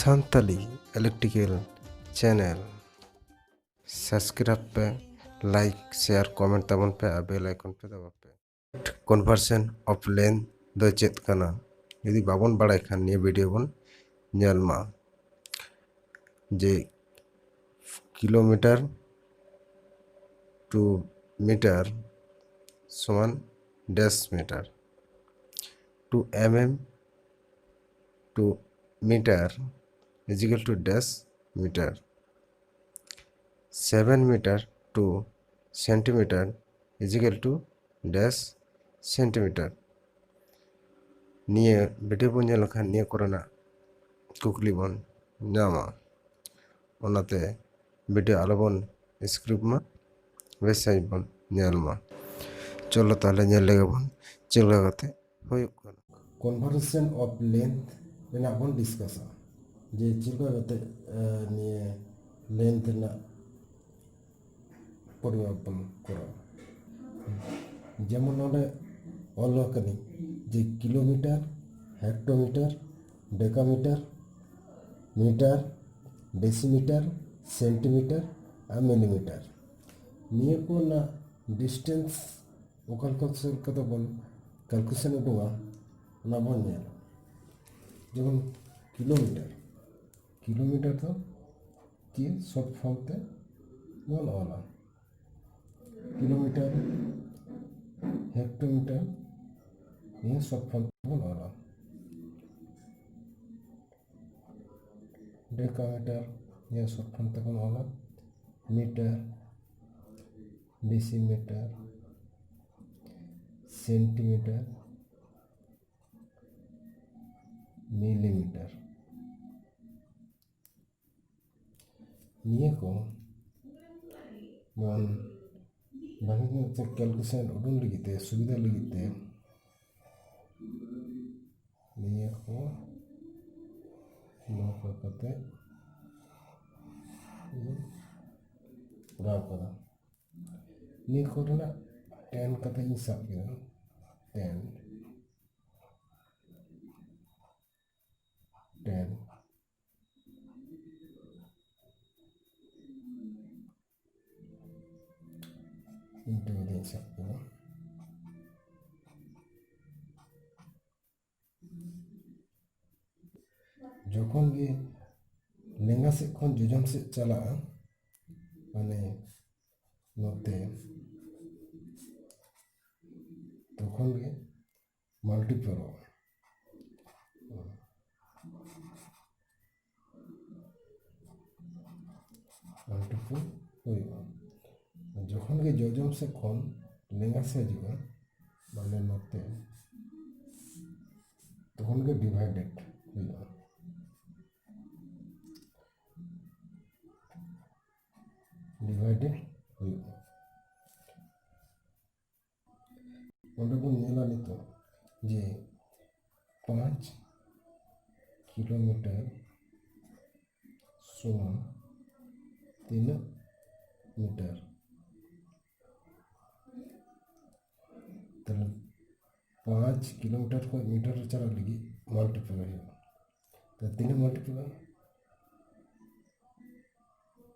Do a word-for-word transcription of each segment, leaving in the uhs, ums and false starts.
Santali electrical channel subscribe ᱯᱮ, like, share, comment ᱛᱟᱵᱚᱱ ᱯᱮ ᱟᱨ ᱵᱮᱞ ᱟᱭᱠᱚᱱ ᱯᱮ ᱫᱟᱵᱟᱣ ᱯᱮ᱾ Conversion of length ᱫᱚ ᱪᱮᱫ ᱠᱟᱱᱟ? ᱡᱩᱫᱤ ᱵᱟᱵᱚᱱ ᱵᱟᱲᱟᱭ ᱠᱷᱟᱱ ᱱᱤᱭᱟᱹ ᱵᱷᱤᱰᱤᱭᱳ ᱵᱚᱱ ᱧᱮᱞ ᱢᱟ, ᱡᱮ ᱠᱤᱞᱳᱢᱤᱴᱟᱨ to meter ᱥᱚᱢᱟᱱ dash meter, to mm to meter is equal to dash meter, seven meter to centimeter is equal to dash centimeter᱾ ᱱᱤᱭᱟᱹ ᱵᱷᱤᱰᱤᱭᱳ ᱵᱚᱱ ᱧᱮᱞ ᱞᱮᱠᱷᱟᱱ ᱱᱤᱭᱟᱹ ᱠᱚᱨᱮᱱᱟᱜ ᱠᱩᱠᱞᱤ ᱵᱚᱱ ᱧᱟᱢᱟ, ᱚᱱᱟᱛᱮ ᱵᱷᱤᱰᱤᱭᱳ ᱟᱞᱚᱵᱚᱱ ᱥᱠᱤᱯ ᱢᱟ, ᱵᱮᱥ ᱥᱟᱺᱦᱤᱡ ᱵᱚᱱ ᱧᱮᱞ ᱢᱟ᱾ ᱪᱚᱞᱚ ᱛᱟᱦᱚᱞᱮ ᱧᱮᱞ ᱞᱮᱜᱮ ᱵᱚᱱ ᱪᱮᱫ ᱞᱮᱠᱟ ᱠᱟᱛᱮ ᱦᱩᱭᱩᱜ ᱠᱟᱱᱟ᱾ Conversion of length ᱨᱮᱱᱟᱜ ᱵᱚᱱ ᱰᱤᱥᱠᱟᱥᱟ, ᱡᱮ ᱪᱮᱫ ᱞᱮᱠᱟ ᱠᱟᱛᱮ ᱱᱤᱭᱟᱹ ᱞᱮᱱᱛᱷ ᱨᱮᱱᱟᱜ ᱯᱚᱨᱤᱢᱟᱯ ᱵᱚᱱ ᱠᱚᱨᱟᱣᱟ᱾ ᱡᱮᱢᱚᱱ ᱱᱚᱰᱮ ᱚᱞ ᱟᱠᱟᱫᱟᱹᱧ ᱡᱮ ᱠᱤᱞᱳᱢᱤᱴᱟᱨ, ᱦᱮᱠᱴᱳᱢᱤᱴᱟᱨ, ᱰᱮᱠᱟᱢᱤᱴᱟᱨ, ᱢᱤᱴᱟᱨ, ᱰᱮᱥᱤᱢᱤᱴᱟᱨ, ᱥᱮᱱᱴᱤᱢᱤᱴᱟᱨ ᱟᱨ ᱢᱤᱞᱤᱢᱤᱴᱟᱨ᱾ ᱱᱤᱭᱟᱹ ᱠᱚ ᱨᱮᱱᱟᱜ ᱰᱤᱥᱴᱮᱱᱥ ᱚᱠᱟ ᱞᱮᱠᱟ ᱥᱮᱫ ᱠᱟᱛᱮ ᱵᱚᱱ ᱠᱟᱞᱠᱩᱞᱮᱥᱚᱱ ᱩᱰᱩᱝᱟ, ᱚᱱᱟ ᱵᱚᱱ ᱧᱮᱞᱟ᱾ ᱡᱮᱢᱚᱱ ᱠᱤᱞᱳᱢᱤᱴᱟᱨ, ᱠᱤᱞᱳᱢᱤᱴᱟᱨ ᱫᱚ ᱪᱮᱫ ᱥᱚᱨᱴ ᱯᱷᱚᱨᱢ ᱛᱮ ᱵᱚᱱ ᱚᱞᱟ? ᱠᱤᱞᱳᱢᱤᱴᱟᱨ, ᱦᱮᱠᱴᱳᱢᱤᱴᱟᱨ, ᱱᱤᱭᱟᱹ ᱥᱚᱨᱴ ᱯᱷᱚᱨᱢ ᱛᱮᱵᱚᱱ ᱚᱞᱟ᱾ ᱰᱮᱠᱟᱢᱤᱴᱟᱨ, ᱱᱤᱭᱟᱹ ᱥᱚᱨᱴ ᱯᱷᱚᱨᱢ ᱛᱮᱵᱚᱱ ᱚᱞᱟ᱾ Metre, decimetre, centimetre, millimetre. ᱱᱤᱭᱟᱹ ᱠᱚ ᱵᱚᱱ ᱵᱷᱟᱜᱮ ᱧᱚᱜ ᱛᱮ ᱠᱟᱞᱠᱩᱞᱮᱥᱚᱱ ᱩᱰᱩᱝ ᱞᱟᱹᱜᱤᱫ ᱛᱮ, ᱥᱩᱵᱤᱫᱷᱟ ᱞᱟᱹᱜᱤᱫ ᱛᱮ, ᱱᱤᱭᱟᱹ ᱠᱚ ᱱᱚᱝᱠᱟ ᱠᱟᱛᱮ ᱤᱧ ᱠᱚᱨᱟᱣ ᱠᱟᱫᱟ᱾ ᱱᱤᱭᱟᱹ ᱠᱚᱨᱮᱱᱟᱜ ᱴᱮᱱ ᱠᱟᱛᱮ ᱤᱧ ᱥᱟᱵ ᱠᱮᱫᱟ, ᱴᱮᱱ, ᱴᱮᱱ, ᱥᱟᱵ ᱠᱚᱣᱟ᱾ ᱡᱚᱠᱷᱚᱱ ᱜᱮ ᱞᱮᱸᱜᱟ ᱥᱮᱫ ᱠᱷᱚᱱ ᱡᱚᱡᱚᱢ ᱥᱮᱫ ᱪᱟᱞᱟᱜᱼᱟ, ᱢᱟᱱᱮ ᱱᱚᱛᱮ, ᱛᱚᱠᱷᱚᱱ ᱜᱮ multiple ᱚᱜᱼᱟ᱾ Multiple ᱦᱩᱭᱩᱜᱼᱟ᱾ ᱡᱚᱠᱷᱚᱱ ᱜᱮ ᱡᱚᱡᱚᱢ ᱥᱮᱫ ᱠᱷᱚᱱ ᱞᱮᱸᱜᱟ ᱥᱮᱫ ᱦᱤᱡᱩᱜᱼᱟ, ᱢᱟᱱᱮ ᱱᱚᱛᱮ, ᱛᱚᱠᱷᱚᱱ ᱜᱮ divided ᱦᱩᱭᱩᱜᱼᱟ᱾ Divided ᱦᱩᱭᱩᱜᱼᱟ᱾ ᱚᱸᱰᱮ ᱵᱚᱱ ᱧᱮᱞᱟ ᱱᱤᱛᱚᱜ ᱡᱮ ᱯᱟᱸᱪ ᱠᱤᱞᱳᱢᱤᱴᱟᱨ ᱥᱚᱢᱟᱱ ᱛᱤᱱᱟᱹᱜ ᱢᱤᱴᱟᱨ? ᱛᱟᱦᱞᱮ ᱯᱟᱸᱪ ᱠᱤᱞᱳᱢᱤᱴᱟᱨ ᱠᱷᱚᱱ ᱢᱤᱴᱟᱨ ᱨᱮ ᱪᱟᱞᱟᱜ ᱞᱟᱹᱜᱤᱫ multiply ᱦᱩᱭᱩᱜᱼᱟ᱾ ᱛᱟᱦᱞᱮ ᱛᱤᱱᱟᱹᱜ multiply?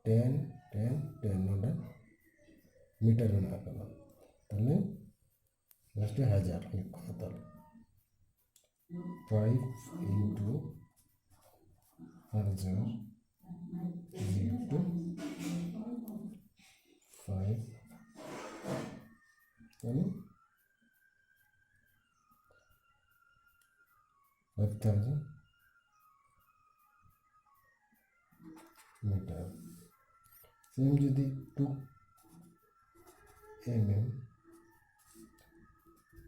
ten, ten, ten, ᱱᱚᱰᱮ ᱢᱤᱴᱟᱨ ᱢᱮᱱᱟᱜ ᱟᱠᱟᱫᱟ᱾ ᱛᱟᱦᱞᱮ next ᱦᱟᱡᱟᱨ ᱦᱩᱭᱩᱜ ᱠᱟᱱᱟ᱾ ᱛᱟᱦᱞᱮ five into ᱦᱟᱡᱟᱨ into five, ᱛᱟᱦᱞᱮ five thousand meter. Same ᱡᱩᱫᱤ two mm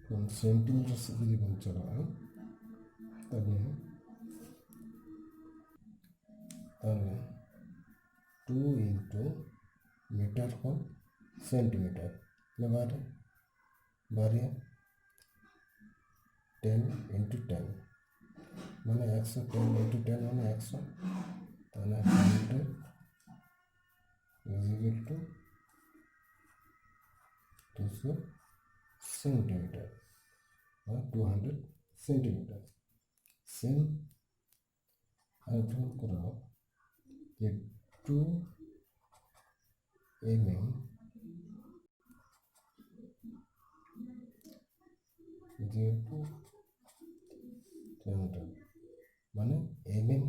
ᱠᱷᱚᱱ centimeter ᱥᱮᱫ ᱡᱩᱫᱤ ᱵᱚᱱ ᱪᱟᱞᱟᱜᱼᱟ, ᱛᱟᱦᱞᱮ, ᱛᱟᱦᱞᱮ two into meter ᱠᱷᱚᱱ centimeter, ᱛᱟᱦᱞᱮ ᱵᱟᱨᱭᱟ, ᱵᱟᱨᱭᱟ, ten into ten, ᱢᱟᱱᱮ ᱮᱠᱥᱚ, ten into ten ᱢᱟᱱᱮ ᱮᱠᱥᱚ, ᱛᱟᱦᱞᱮ hundred is equal to two hundred centimeter, ᱵᱟ two hundred centimeter. Same ᱟᱨ ᱵᱚᱱ ᱠᱚᱨᱟᱣᱟ ᱡᱮ two mm ᱢᱟᱱᱮ ᱮᱢ ᱮᱢ,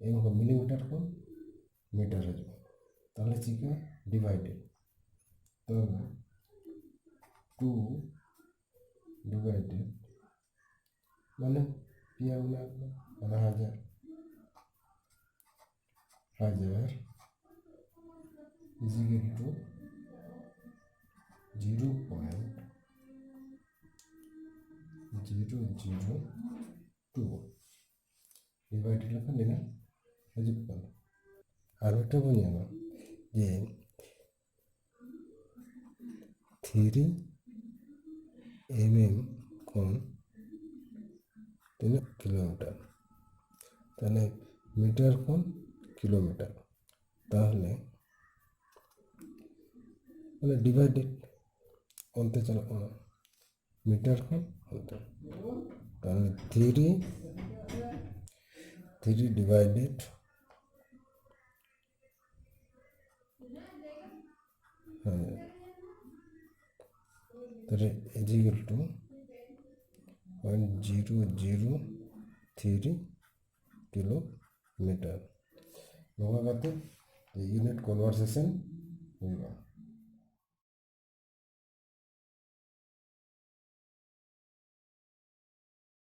ᱮᱢ ᱠᱷᱚᱱ ᱢᱤᱞᱤᱢᱤᱴᱟᱨ ᱠᱷᱚᱱ ᱢᱤᱴᱟᱨ ᱦᱤᱡᱩᱜᱼᱟ᱾ ᱛᱟᱦᱚᱞᱮ ᱪᱤᱠᱟᱹ? ᱰᱤᱵᱷᱟᱭᱰᱮᱰ᱾ ᱛᱟᱦᱚᱞᱮ ᱴᱩ ᱰᱤᱵᱷᱟᱭᱰᱮᱰ ᱢᱟᱱᱮ ᱯᱮᱭᱟ ᱢᱮᱱᱟᱜ ᱟᱠᱟᱫᱟ, ᱚᱱᱟ ᱦᱟᱡᱟᱨ, ᱦᱟᱡᱟᱨ is equal to zero point zero zero two. ᱰᱤᱵᱷᱟᱭᱰᱮᱰ ᱞᱮᱠᱷᱟᱱ ᱱᱤᱱᱟᱹᱜ ᱦᱤᱡᱩᱜ ᱠᱟᱱᱟ᱾ ᱟᱨ ᱢᱤᱫᱴᱟᱝ ᱵᱚᱱ ᱧᱟᱢᱟ ᱡᱮ ᱛᱷᱨᱤ ᱮᱢ ᱮᱢ ᱠᱷᱚᱱ ᱛᱤᱱᱟᱹᱜ ᱠᱤᱞᱳᱢᱤᱴᱟᱨ? ᱛᱟᱦᱞᱮ ᱢᱤᱴᱟᱨ ᱠᱷᱚᱱ ᱠᱤᱞᱳᱢᱤᱴᱟᱨ, ᱛᱟᱦᱞᱮ ᱢᱟᱱᱮ ᱰᱤᱵᱷᱟᱭᱰᱮᱰ ᱚᱱᱛᱮ ᱪᱟᱞᱟᱜ ᱠᱟᱱᱟ, ᱢᱤᱴᱟᱨ ᱠᱷᱚᱱ ᱚᱱᱛᱮ᱾ ᱛᱟᱦᱞᱮ ᱛᱷᱨᱤ, ᱛᱷᱨᱤ ᱰᱤᱵᱷᱟᱭᱰᱮᱰ ᱛᱟᱦᱞᱮ is equal to point zero zero three kilometer. ᱱᱚᱣᱟ ᱠᱟᱛᱮ unit conversation ᱦᱩᱭᱩᱜᱼᱟ᱾